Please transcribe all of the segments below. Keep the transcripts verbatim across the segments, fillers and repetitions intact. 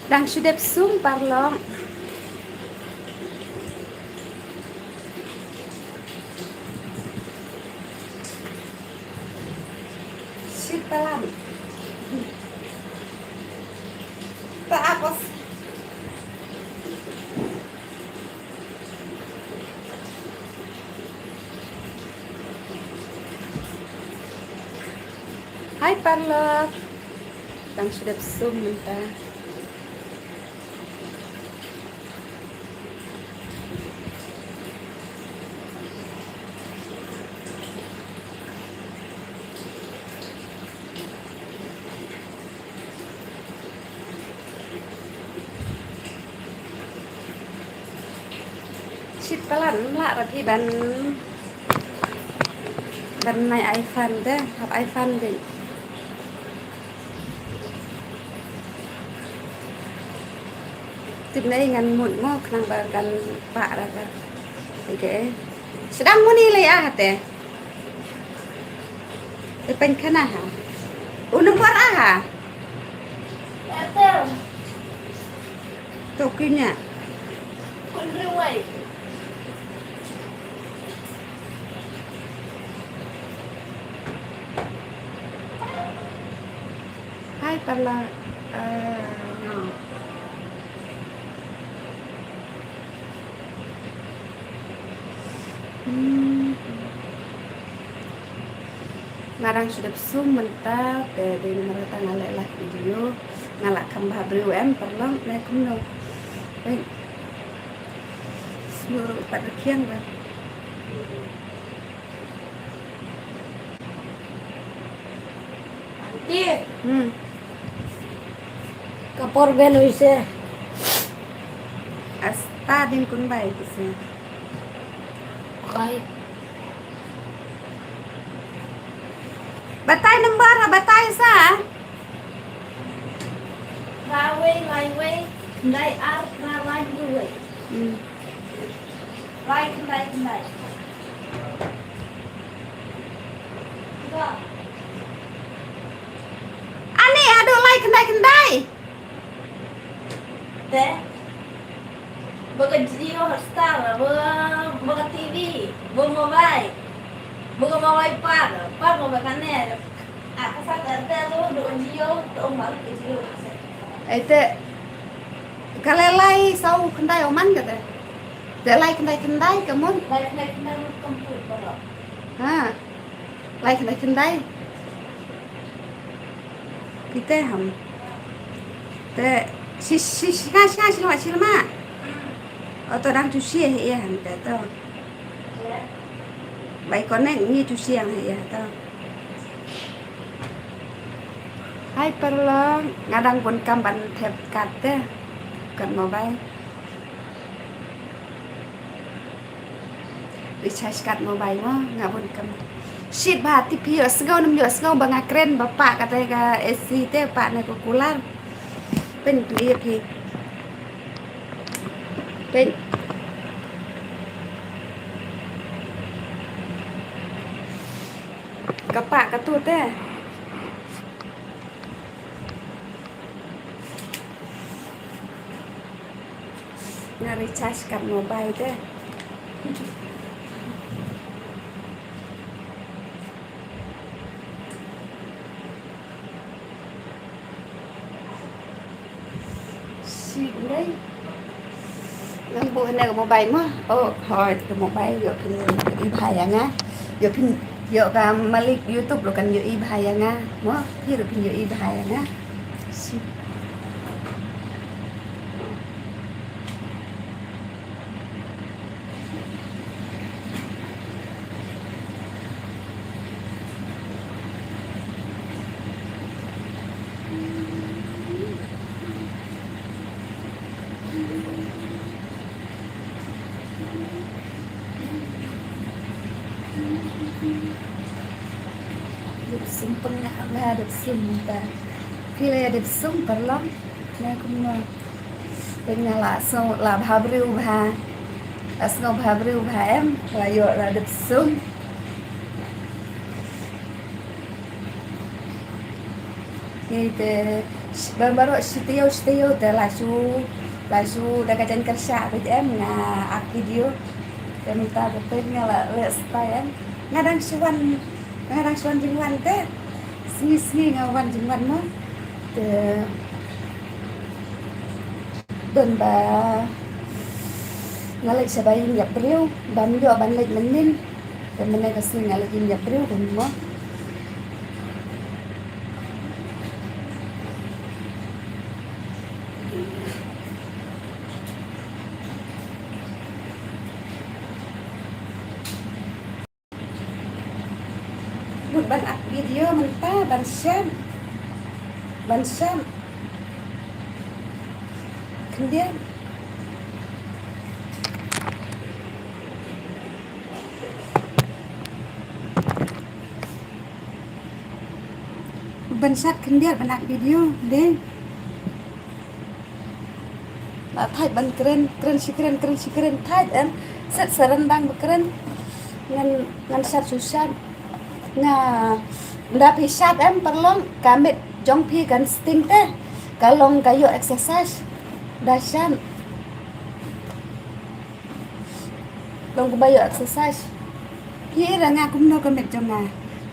Dang shu dep sum parlok. Shit palan. Ta apos. Hai parlok. Dang shu dep sum mynta. Shit palan, ym lah ra phi ban, ban nai ai fan te, hap ai fan te. Tip ne ngan mut mo khnang ba kan pah ra ka. Okay. Sdang muni lei ah te. Te pyn khana ha. U number ah ha. Airtel. To kinya. Kun riwai. Hai parlok. Eh, no. Hmm. Nga dang shu dep sum mynta te dei namar kata nga leh live video. Nga lah kham bha briew em parlok ne kumno. Wei. Sngewbha pat rkhiang ba. Aunty. Hmm. Ka por ben uise. Asta din kun bai kise. Bai. Batai number, batai sa. Lai wei, lai wei, lai ar, lai lai wei. Hmm. Lai khyndai khyndai. Ani haduh lai khyndai khyndai. Te. Ba ka Jio Hotstar, ba, ba ka T V, ba mobile. Ba ka mobile par, par ba ka net. Ah, ka sa ka, ka, ka, ka Jio, ka ong ba ka Jio. Ai te. Ka lai lai saw khyndai o man ka te. Te lai khyndai khyndai ka mut. Lai khyndai khyndai mut ka mut ka lo. Ha. Lai khyndai khyndai. Phi te ham. Te shi shi shi nga shi nga shi lama shi lama. O to dang tu shi he ham te to. Bai connect ngi tu shi yang he to. Hai parlok, nga dang bun kam ban thep card te. Card mobile. Recharge card mobile mo, nga bun kam. Shit ba, tip phi ïohsngew, nym ïohsngew ba nga kren ba pah kata ka A C te, pah na ka cooler. Pyn phi ïa phi. Pyn. Ka pah katu te. Nga recharge card mobile te. Shi dei. Ngan buh hynne ka mobile mo. Oh, hooid ka mobile ïoh phin ïohi bha ïa nga. Ïoh phin ïoh ka malik YouTube ruh kan ïohi bha ïa nga. Mo, phi ruh phin ïohi bha ïa nga. Shi. Dep sum pynngah bha, dep sum mynta. Phi la dep sum parlok. Na kumno. Pynngah la sngew la bha briew bha. La sngew bha briew bha em. La ïoh la dep sum. Te, te, baroh shi taïew shi taïew te la shu, la shu da ka jaiñ kyrshah bad em nga ak video. Te mynta te peit nga la leh style em. Nga dang shu wan, nga dang shu wan jingwan te. Sngi sngi nga wan jingwan mo. Te don ba nga leit sha ba ïing ïap briew, bam ïoh ban leit mynnin. Te mynne ka sngi nga leit ïing ïap briew kumno. Mut ban ak video mynta ban shem. Ban shem. Khyndiat. Ban shat khyndiat ban ak video de. La thait ban kren, kren shi kren, kren shi kren, thait em. Set seren dang ba kren. Ngan, ngan shat shu shat. Nga, nda phi shat em paralok, ka met jong phi kan sting te. Ka long ka ïoh exercise. Da shat. Long kumba ïoh exercise. Hi ra nga kumno ka met jong nga.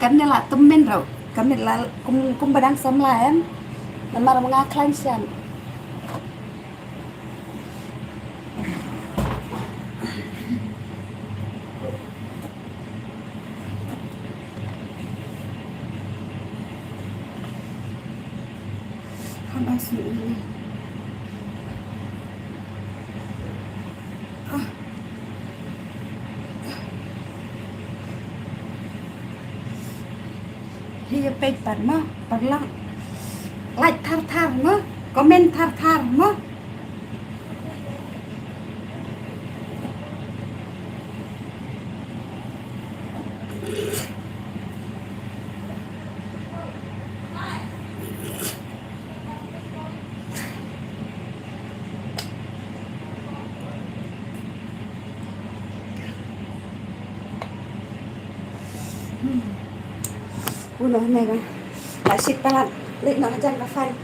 Kan ne la tymmen rau. Ka met la kum, kumba dang samla em. Namar ma nga khlaiñ shen. Haba shu ini. Ah. Hi ïa peit pat mo, paralok. Like thar thar mo, comment thar thar mo. Uno mega. La shit palat. Leit noh hajan ka fan.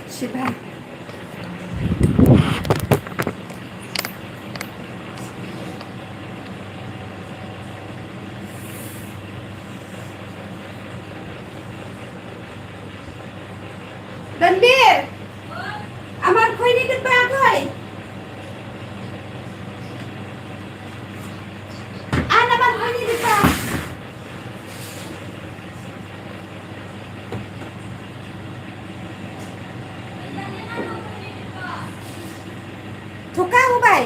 Shit bha. Ranbir! Amar khoi ni dibba khoi. An amar khoi ni dibba. Thuka u bai.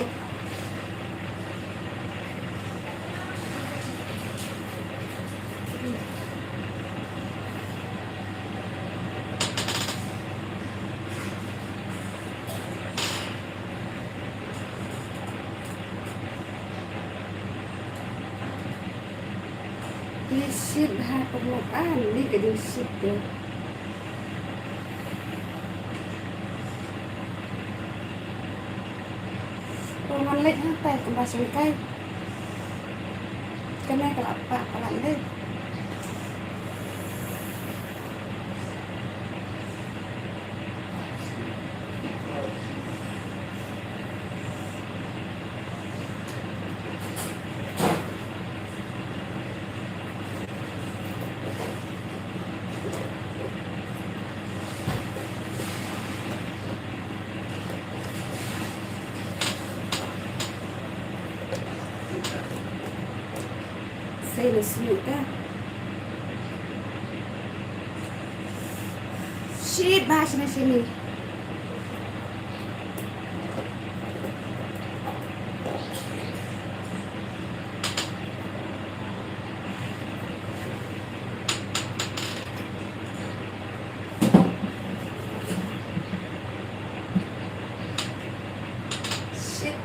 Ni shit ha pemuk an ni ka jingshit tu. Ko ngan leit ha tai kumba sengkai. Kane ka la pat palat leit. Sei na sini ka. Shit, ba sini sini. Shit.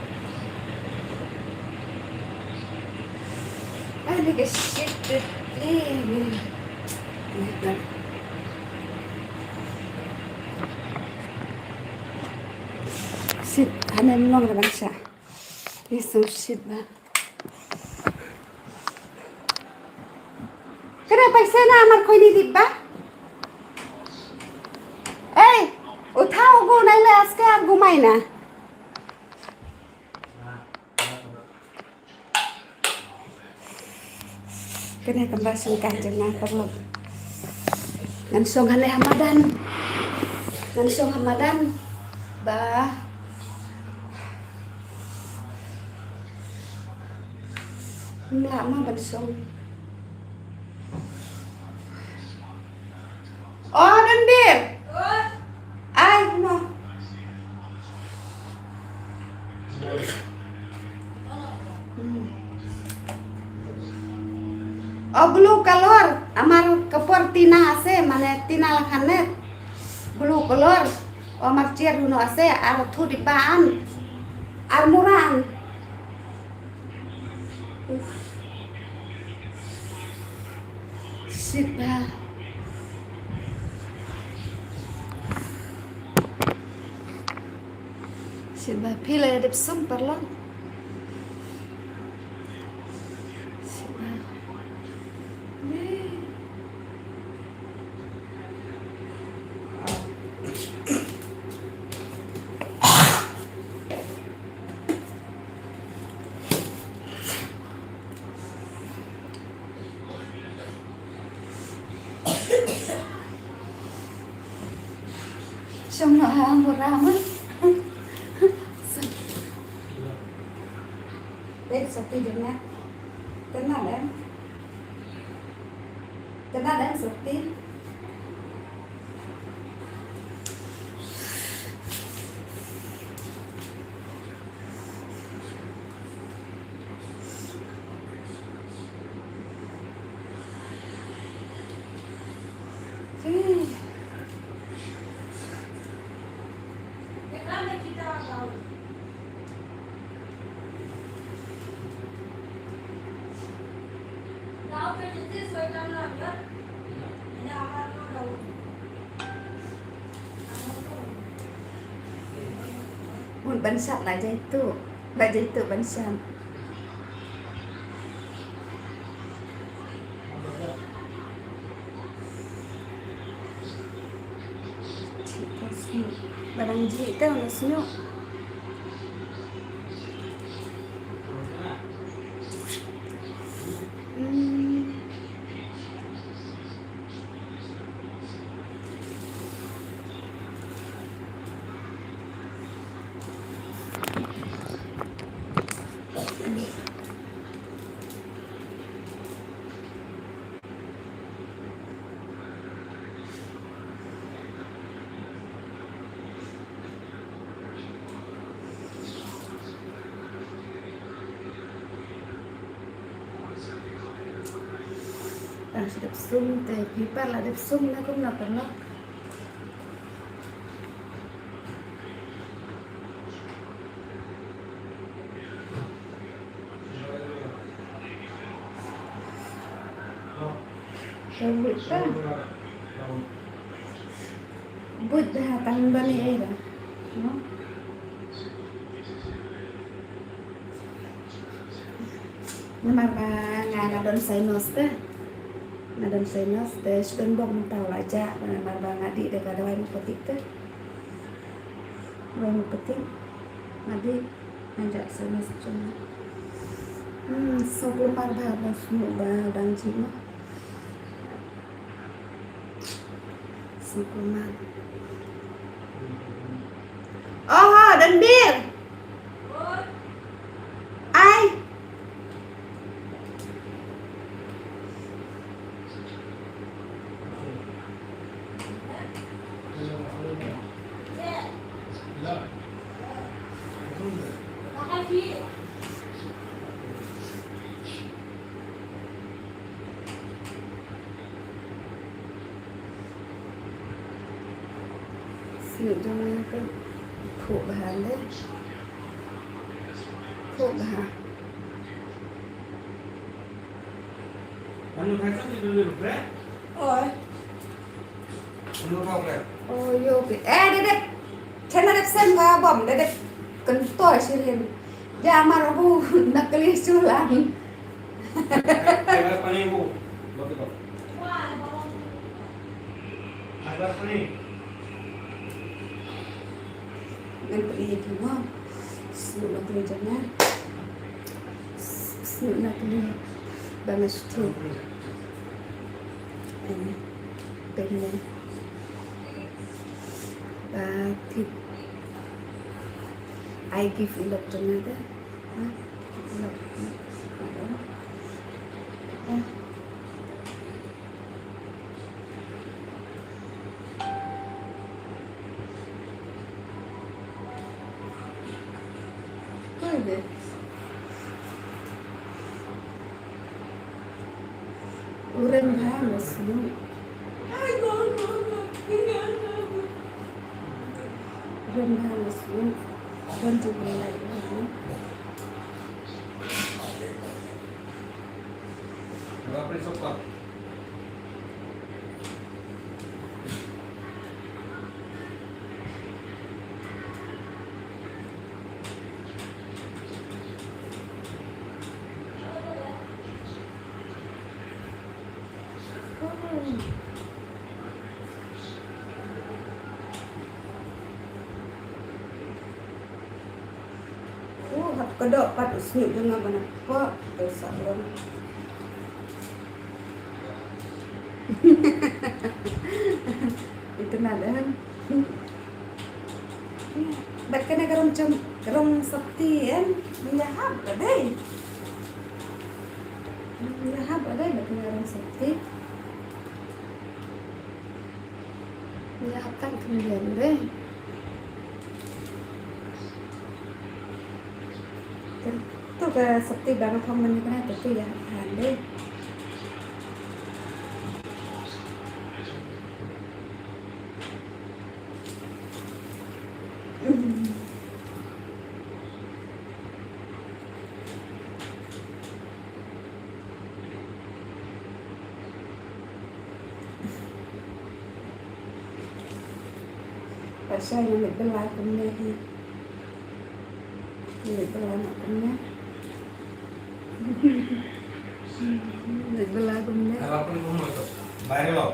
Ani ka shit. Shit, ani long da ban sha. Ni so shit ba. Paisa na amar khoini dibba. Ei, uthaw gu naile aske ar gu maina. Kane kam ba shong ka jong nga paralok. Ngan shong hangne ha madan. Ngan shong ha madan. Ba. Mla ma ban shong. Oh, Danbir. Ai, no. Hmm. Oh, blue color. Amar ka por Tina ase, mane Tina la khanet. Blue color. Oh, amar chair duno ase, ar thu dibba an. Ar mura an. Sitbha. Sitbha phi la dep sum paralok. Sitbha. Shong noh ha mura ma. Wait, sopti jong nga. Kena dem. Kena dem sopti. Mut ban sat la jaitu, la jaitu ban sat. Ba dang jih te u sñiuh. Hmm. Ah, dep sum te, phi pat la dep sum na kumno paralok. Ka buit ka. Buit da tang ba ni ei da. No? Namar ba nga nga don sinus te. Nga don sinus te, sdang bok mynta la jah, namar ba nga dih da ka dawai Mupatik te. Dawai Mupatik. Nga dih. Nga jah sinus jong nga. Hmm, sngewkhlem mar ba, ba sngewkhlem ba dang jih ma. Sngewkhlem mar. Oh, Danbir. Ai. Sngewbha jong nga ka khuh bha le. Khuh bha. Oi. Oh, yo, pi. Eh, dep dep. Chana dep sem ka bom, dep dep. Kentoi sirin. Ja mar bu nakli sulan. Eh, eh, pani bu. Bagi bagi. Ngan plie ïa phi mo. Snoh na kli jong nga. Snoh na kli ba nga shu. Pynne. Ba tip. Ai gift i lok jong nga de. Ha? I lok. Ha? Oi, de. U rem bha nga snoh. U rem bha nga snoh. Don ju lai. Oh, hap ka doh pat u snieh jong nga ban pok ka salon. Itu na dan. Bad kane ka rong jam, ka rong sopti em. Ïa hap ka dei. Ïa hap ka dei bad kane ka rong sopti. Ïa hap tang khyndiat re. To ka sopti ba nga thong mynne kane to ïa hap tang re. Pasal ngi leit bylla kumne hi. Ngi leit bylla noh kumne. Leit bylla kumne. Ala pun kumno to. Viral lo.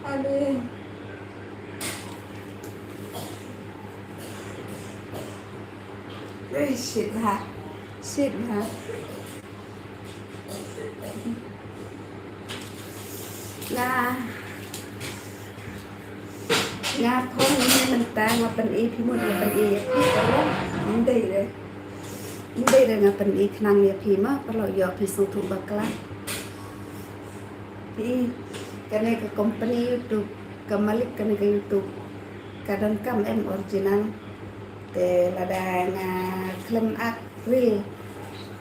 Aduh. Eh, shit ha. Shit ha. Nga, nga phong ïa mynta nga pyni phi mo, nga pyni ïa phi, paralok. Ym dei re. Ym dei re nga pyni khnang ïa phi mo, paralok, ïoh phi sngewthuh bakla. Phi, kane ka company YouTube, ka malik kane ka YouTube ka donkam em original. Te lada nga khlem ak reel,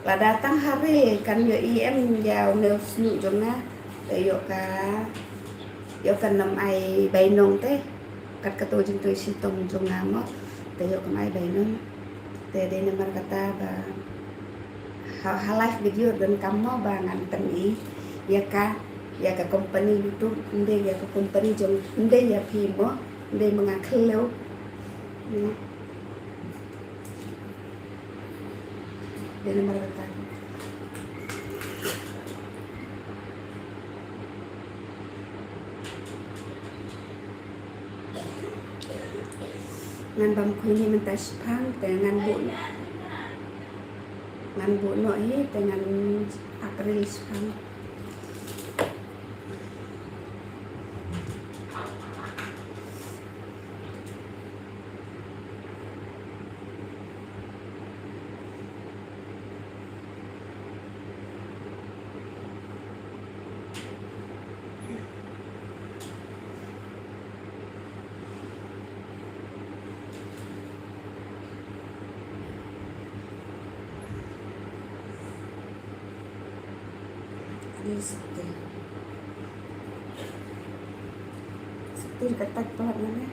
lada tang ha reel kan ïohi em ïa une u snieh jong nga. Te ïoh ka, ïoh kan ym ai bainong te. Kat kato jingtoi shitom jong nga mo. Te ïoh kan ai bainong. Te dei namar kata ba ha, ha live video donkam mo ba ngan pyni ïa ka, ïa ka company YouTube, ym dei ïa ka company jong, ym dei ïa phi mo, ym dei ma nga khlem. Dei namar kata. Ngan bam khuini mynta shiphang te ngan buh, ngan buh noh hi te ngan ak reel shiphang. Ani sopti. Sopti ka tak pelat mana?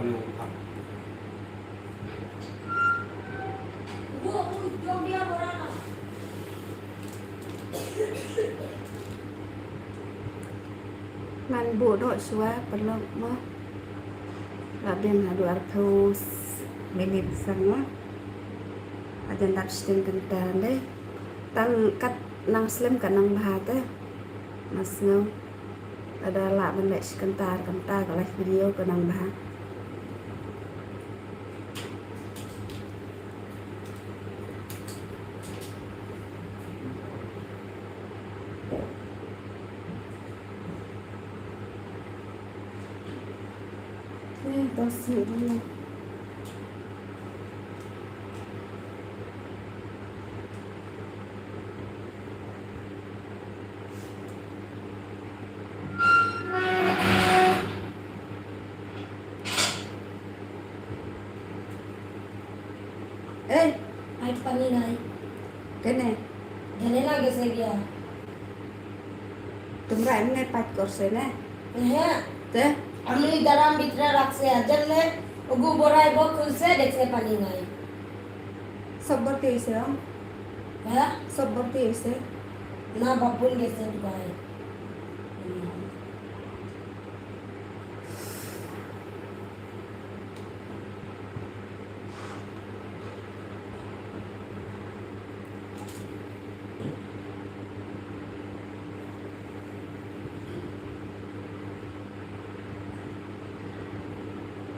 Ngan buh noh shuwa paralok mo. La biang haduh arphew minit sang mo. Hajan dap shiteng kynta de. Tang kat nang slem ka nang bha te. Nga sngew. Lada lah ban leh shi kynta ar kynta ka live video ka nang bha. Eh, to sih dulu. Eh, ai pani nai. Kene. Kene lagi segia. Tumra em ne pat kor se ne. Ehe. Te? Amni daram bitra rak se ajar ne. Ugu borai bo khul se dek se pani nai. Sob bor te se om. He? Sob bor te se. Na babun ge se dubai.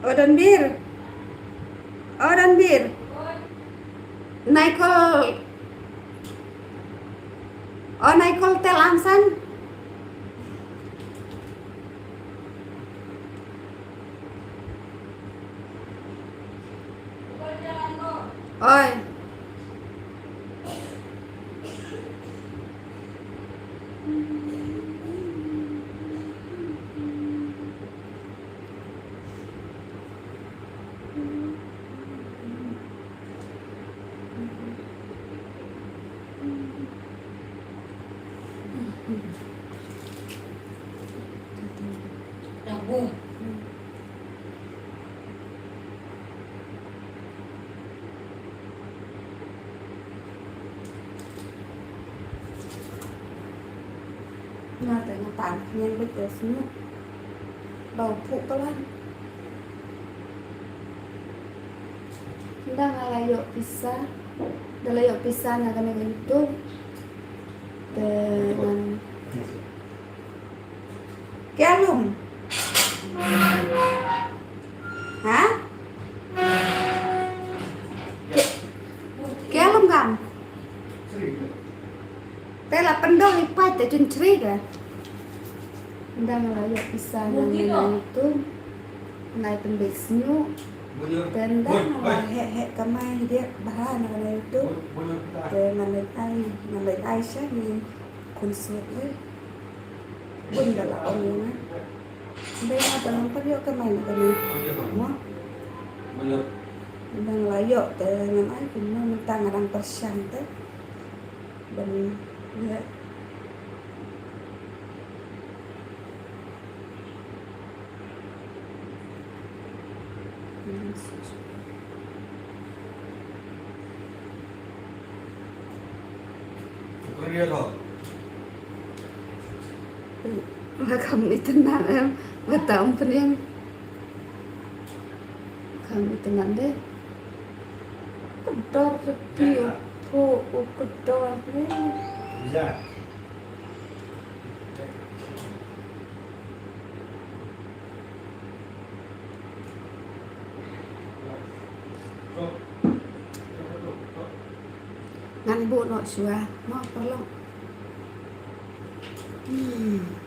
O Danbir. O Danbir. Naikol. O Naikol tel ansan. Oi. Nga te nga pan nyen bit ya snu. Bau puk pelan. Nda nga la ïoh pisa. Nda la ïoh pisa na kane ka YouTube. Te ngan Kialum. Ha? Kialum kam. Te la pendong i pat te chun chri ka. Nda nga la ïoh pisa na ngan na YouTube. Nai pynbeit snu. Te nda nga la heh heh kamai dia bha na ngan na YouTube. Te ngan leit ai, ngan leit ai sha ni. Khun siat le. Bun da la ong ïa nga. Dei nga te ngan pynïoh kamai na kane. Mo. Dang la ïoh te ngan ai kumno mynta nga dang pyrshang te. Ban ïa. Nga kham itynnad em, nga tam pynïeng. Kham itynnad de. Kdor te pi u phu u kdor ne. Ngan buh noh shuwa mo paralok. Hmm.